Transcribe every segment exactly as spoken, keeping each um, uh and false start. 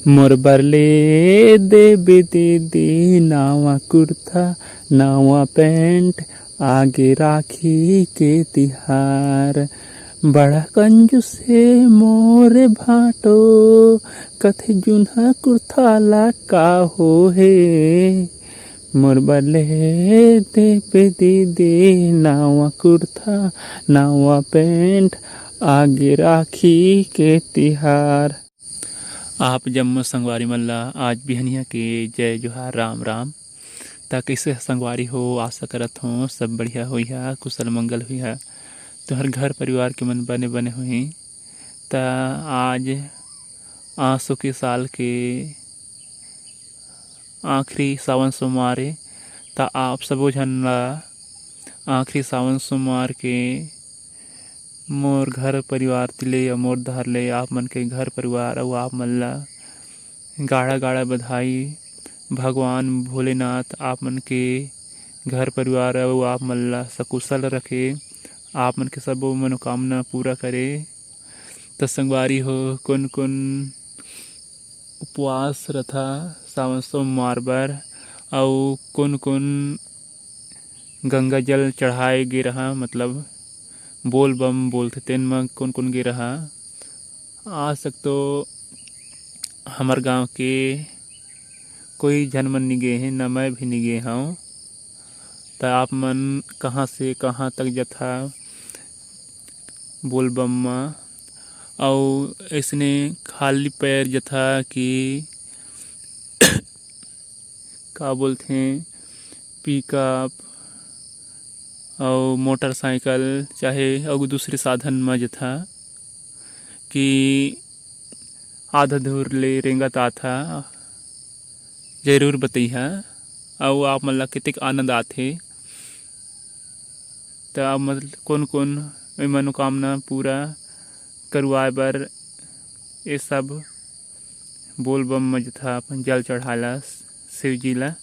मोर बर ले देबे दीदी, नावा कुर्ता, नावा पैंट, आगे राखी के तिहार। बड़ा कंजूस हे मोर भाटो, कथे जुनहा कुर्ता ला का हो हे। मोर बर ले देबे दीदी, नावा कुर्ता, नावा पैंट, आगे राखी के तिहार। आप जम्मो संगवारी मन ला आज बिहनिया के जय जोहार, राम राम। त कइसे संगवारी हो, आशा करत हों सब बढ़िया होइहा, कुशल मंगल होइहा। तुहर घर परिवार के मन बने बने होही। त आज आसो के साल के आखिरी सावन सोमवार हे, त आप सबो झन ला आखिरी सावन सोमवार के मोर घर परिवार तिले या मोर डहर ले आप मन के घर परिवार अउ आप मन ला गाड़ा गाड़ा बधाई। भगवान भोलेनाथ आप मन के घर परिवार अउ आप मन ला सकुशल रखे, आप मन के सबो मनोकामना पूरा करे। त संगवारी हो, कोन कोन उपवास रथा सावन सोमवार बर, अउ कोन कोन गंगा जल चढ़ाए गे रहा, मतलब बोल बम बोलथे, तेन म कोन कोन गे रहा। आज तक तो हमर गांव के कोई झन मन नी गे हे, न मैं भी नी गे हंव। त आप मन कहाँ से कहाँ तक जथा बोल बम म, अउ अइसने खाली पैर जथा कि का बोलथे, पिकअप अउ मोटरसाइकिल, चाहे अउ दूसरे साधन म जथा कि आधा दूर ले रेंगत आथा, जरूर बतइहा। अउ आप मन ला कतेक आनंद आथे, त आप मन कोन कोन ए मनोकामना पूरा करवाए बर ए सब बोल बम म जथा अपन जल चढ़ाला शिव जी ला।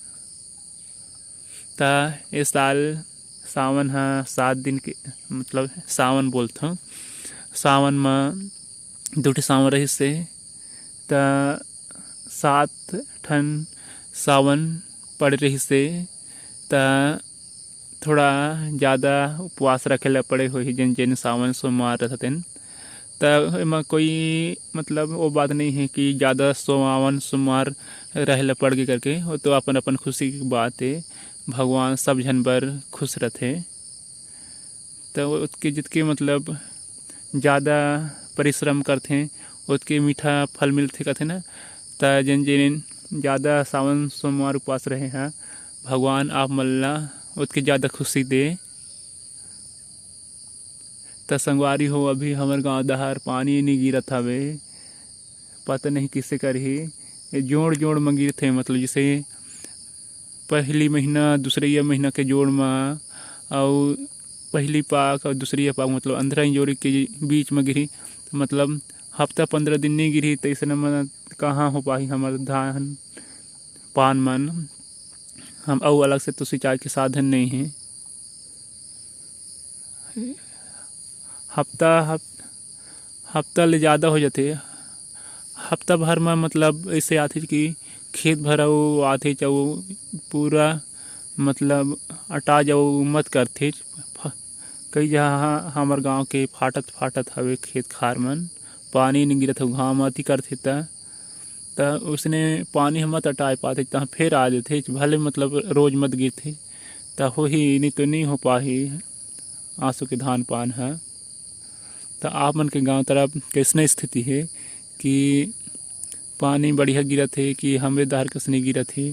त ए साल सावन ह सात दिन के, मतलब सावन बोलथों, सावन म दू ठे सावन रहिस हे, त सात ठन सावन पड़े रहिस हे, त थोड़ा ज़्यादा उपवास रखे ला पड़े होही, जेन जेन सावन सोमवार रहिथे तेन। त एमा कोई मतलब वो बात नहीं है कि ज़्यादा सावन सोमवार रहे ला पड़ गे करके, वो तो अपन अपन खुशी की बात है, भगवान सब झन बर खुश रथे। त ओतके जितके मतलब ज़्यादा परिश्रम करथे, ओतके मीठा फल मिलथे कथे ना। त जेन जेन ज़्यादा सावन सोमवार उपवास रहे हैं, भगवान आप मन ला ओतके ज़्यादा खुशी दे। त संगवारी हो, अभी हमर गांव डहर पानी नी गिरत हवे, पता नहीं किसे करही। ये जोड़ जोड़ म गिरथे, मतलब जैसे पहली महीना, दूसरइया महीना के जोड़ म, अउ पहली पाक अउ दूसरइया पाक, मतलब अंधरा इंजोरी के बीच म गिरही, त मतलब हफ्ता पंद्रह दिन नी गिरही, त अइसन म कहाँ हो पाही हमर धान पान मन। हम अउ अलग से तो सिंचाई के साधन नहीं है। हफ्ता हफ-, हफ्ता ले ज़्यादा हो जाथे। हफ्ता भर म मतलब ऐसे आथे कि खेत भर अउ आथे, अउ पूरा मतलब अटा जाओ मत करथे। फ-, कई जगह हमर गांव के फाटत फाटत हवे खेत खार मन, पानी नहीं गिरत हो, घाम अति करथे त, त उसने पानी ह मत अटाए पाथे, त फेर आ जाथे, भले मतलब रोज मत गिरथे, त होही, नहीं तो नहीं हो पाही आंसू के धान पान ह। त आप मन के गांव तरफ कैसने स्थिति हे कि पानी बढ़िया गिरत हे कि हमरे डहर कस नहीं गिरत हे?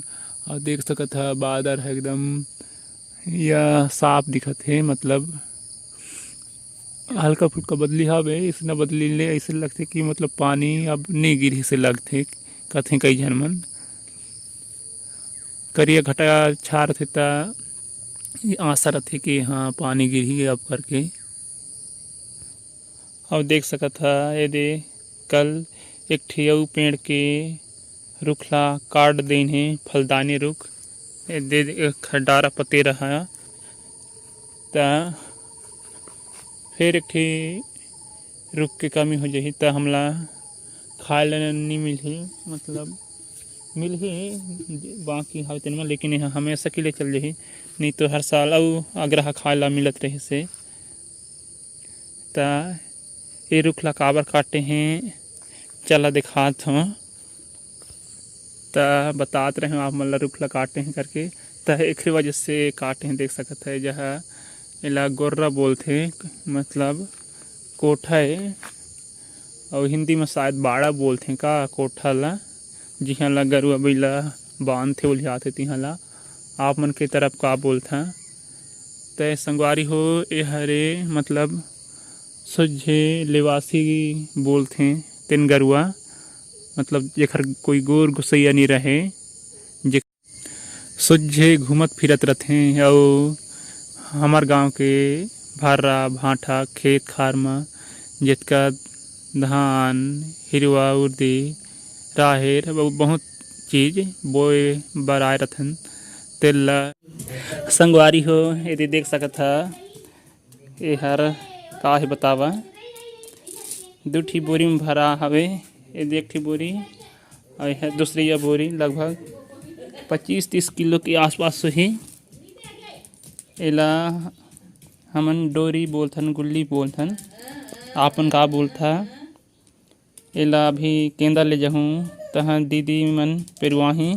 अउ देख सकत ह, बादर ह एकदम या साफ दिखत हे, मतलब हल्का फुल्का बदली हवे। इसने बदली ले ऐसे लगथे कि मतलब पानी अब नहीं गिरही से लगथे, कथे कई झन मन। करिया घटा छारथे त आशा रथे कि हाँ, पानी गिरही अब करके। अउ देख सकत ह, एदे कल एक ठे अउ पेड़ के रुख ला काट देन हे, फलदानी रुख। एदे एक डारा पतेरा ह, त फेर एक ठे रुख के कमी हो जाही, त हमला खाए ला नइ मिलही, मतलब मिलही बाकी हवे तेन म, लेकिन एहा हमेशा के लिए चल जही, नहीं तो हर साल अउ अगरहा खाए ला मिलत रहिस हे। त ए रुख ला काबर काटे हे, चला दिखात हव। त बतात रहे हव आप मन ला रुख ला काटे हे करके, त एखरे वजह से काटे हे। देख सकत हे जहा एला गोर्रा बोलथे, मतलब कोठा ए, अउ हिंदी में शायद बाड़ा बोलथे का कोठा ला, जिहां ला गरुआ बइला बांधथे ओलियाथे तिहां ला। आप मन के तरफ का बोलथा? तय संगवारी हो, ए हरे मतलब सोझे लेवासी बोलथे तेन गरुआ, मतलब जेखर कोई गोर गुसैया नी रहे, जे सोझे घूमत फिरत रथे। अउ हमर गांव के भर्रा भांठा खेत खार म जेतका धान, हिरवा, उर्दी, राहेर, अउ बहुत चीज बोए बर आए रथन, तेला संगवारी हो, एदे देख सकत ह, एहर का हे बतावा, दू ठी बोरी म भरा हवे, एदे एक ठी बोरी, अउ एहर दूसरइया बोरी, लगभग पच्चीस तीस किलो के आसपास होही। एला हमन डोरी बोलथन, गुल्ली बोलथन, आपन का बोलथा? एला अभी केंदा ले जहूं, तहां दीदी मन पेरवाही।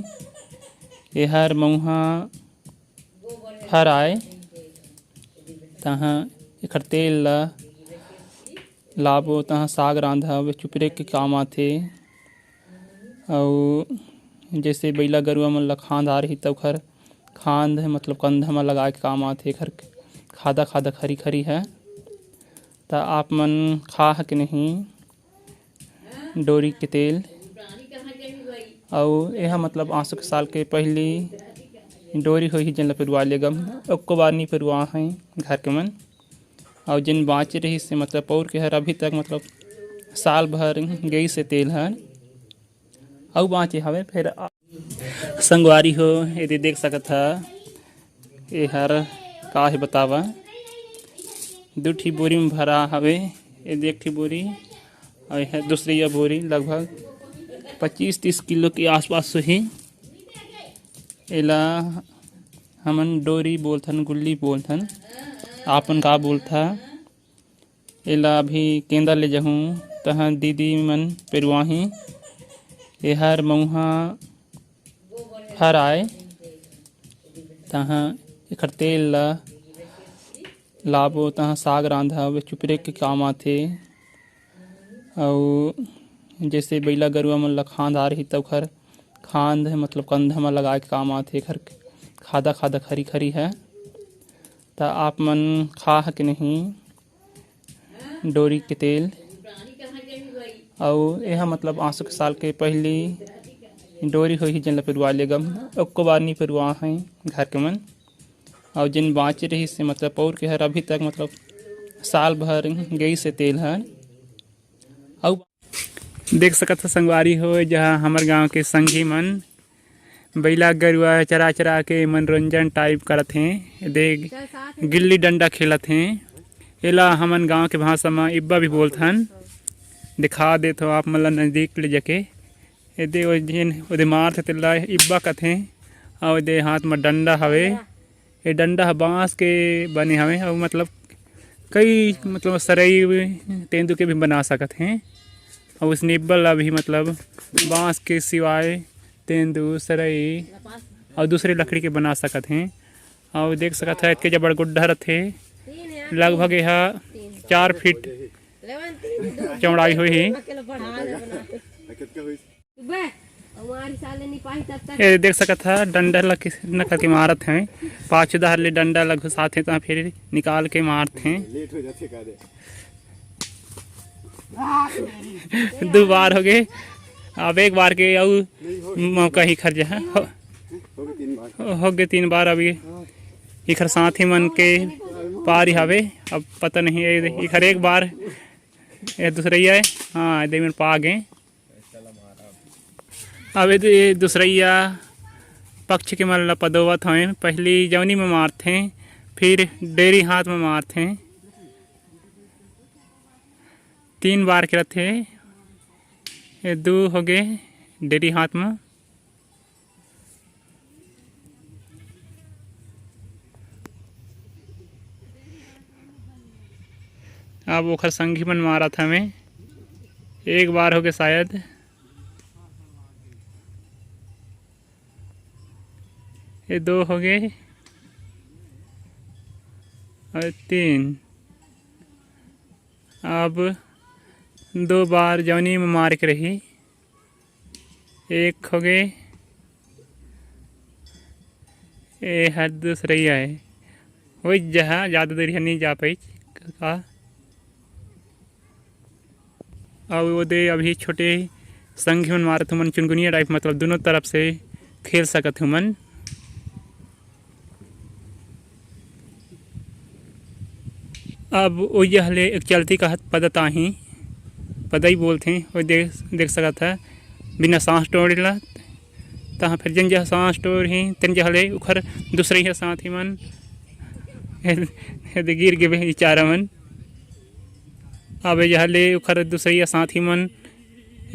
एहर मउहा फर आय, तहां एखर तेल ला लाबो, तहां साग रांधब, चुपरे के काम आथे। अउ जैसे बइला गरुआ मन ला खांध आ रही, त ओखर खांध, मतलब कंधा म लगाए के काम आथे। एखर खादा खादा खरी खरी है, त आप मन खा ह के नहीं? डोरी के तेल। अउ एहा मतलब आसो के साल के पहिली डोरी होही, जेन ल पेरवा लेगम। एको बार नी पेरवा हई घर के मन। अउ जेन बाँचे रहिस से मतलब पौर के हर अभी तक मतलब साल भर गइस से तेल हर अउ बाँचे हवे। फेर आ-, संगवारी हो, एदे देख सकत ह, एहर का हे बतावा, दू ठी बोरी में भरा हवे, एदे एक ठी बोरी, अउ एहर दूसरइया बोरी लगभग पच्चीस तीस किलो के आसपास होही। एला हमन डोरी बोलथन, गुल्ली बोलथन, आपन का बोलथा? एला अभी केंदा ले जहूं, तहां दीदी मन पेरवाही। एहर मउहा फर आय, तहां एखर तेल ला लाबो, तहां साग रांधब, चुपरे के काम आथे। अउ जैसे बइला गरुआ मन ला खांध आ रही, त ओखर खांध, मतलब कंधा म लगाए के काम आथे। एखर खादा खादा खरी खरी है, त आप मन खा ह के नहीं? डोरी के तेल। अउ एहा मतलब आसो के साल के पहिली डोरी होही, जेन ल पेरवा लेगम। एको बार नी पेरवा हई घर के मन। अउ जेन बाँचे रहिस से मतलब पौर के हर अभी तक मतलब साल भर गइस से तेल हर। अउ देख सकत ह संगवारी हो, जहाँ हमर गांव के संगी मन बइला गरुआ चरा चरा के मनोरंजन टाइप करत हें। देख, गिल्ली डंडा खेलत हें। एला हमन गांव के भाषा म इब्बा भी बोलथन। दिखा देथव आप मन ल नजदीक ले जाके। एदे ओ जेन ओदे मारथे तेला इब्बा कथें। अउ एदे हाथ म डंडा हवे। ये डंडा ह बांस के बने हवे अउ मतलब कई मतलब सरई तेंदू के भी बना सकत हें। अउ उस निब्बल ला भी मतलब बांस के सिवाय तेंदू, सरई अउ दूसरे लकड़ी के बना सकत हें। अउ देख सकत ह, एतके जबर गुड्ढा रथे, लगभग एहा चार फीट चौड़ाई होही। ये देख सकत ह, डंडा ला किस नकल के मारत हे। पाछू डहर ले डंडा ला घुसाथे, त फिर निकाल के मारथे। दू बार हो गए, अब एक बार के अउ मौका ही खर्च है। हो, हो गए तीन बार। अभी इखर साथी मन के पारी हवे, अब पता नहीं, ये इखर एक बार, ये दूसरइया है। हाँ, दे मिनट पा गए। अब ये दू-, ये दूसरइया पक्ष के मन ल पदोवत हवे। पहली जौनी में मारथे, फिर डेरी हाथ में मारथे। तीन बार के रथे। ये दू हो गे डेरी हाथ म। अब ओखर संगी मन मारत हवे, एक बार हो गे शायद। ये दो हो गे और तीन। अब दो बार जौनी में मार के रही, एक हो गे, ए हर दूसरइया है। वही जहाँ ज़्यादा दूरिया नहीं जा पाई का। अउ ओदे अभी छोटे संग मन मारत हुमन, चुनगुनिया टाइप, मतलब दोनों तरफ से खेल सकत हुमन। अब ओ यह ले एक चलती कहत पदत आही, पदई बोलथे, ओ देख, देख सकत है बिना सांस टोड़े ला। तहाँ फिर जन जह सांस टोर ही, तन जह ले उखर दूसरे ही साथी मन, एदे गिर गे बेचारा मन। अब जह ले उखर दूसरे ही साथी मन,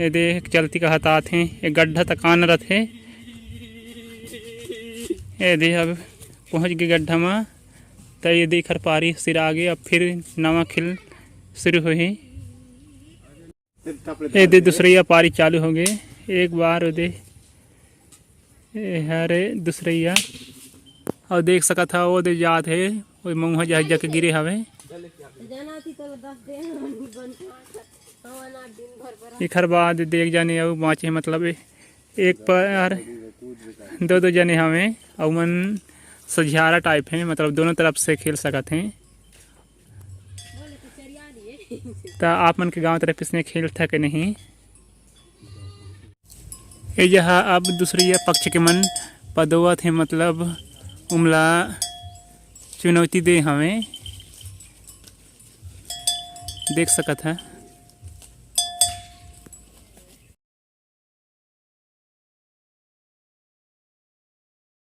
एदे चलती कहत आथे, एक गड्ढा तक आन रथे। एदे अब पहुँच गे गड्ढा म, त एदे एखर पारी सिरा गे, अब फिर नवा खेल शुरू होही। एदे दूसरइया पारी चालू हो गे, एक बार ओदे, ए हरे दूसरइया, अउ देख सकत हा ओदे जात हे, ओदे मऊहा जहाँ जाके गिरे हवे। एखर बाद देख जाने अउ बाँचे, मतलब ए एक पर दो दो जने हवे, अउ मन सझियारा टाइप हे, मतलब दोनों तरफ से खेल सकत हे। त आप मन के गांव तरफ इसने खेलथे के नहीं? ए जहा अब दूसरी पक्ष के मन पदोवत हे, मतलब उमला चुनौती दे हवे, देख सकत है।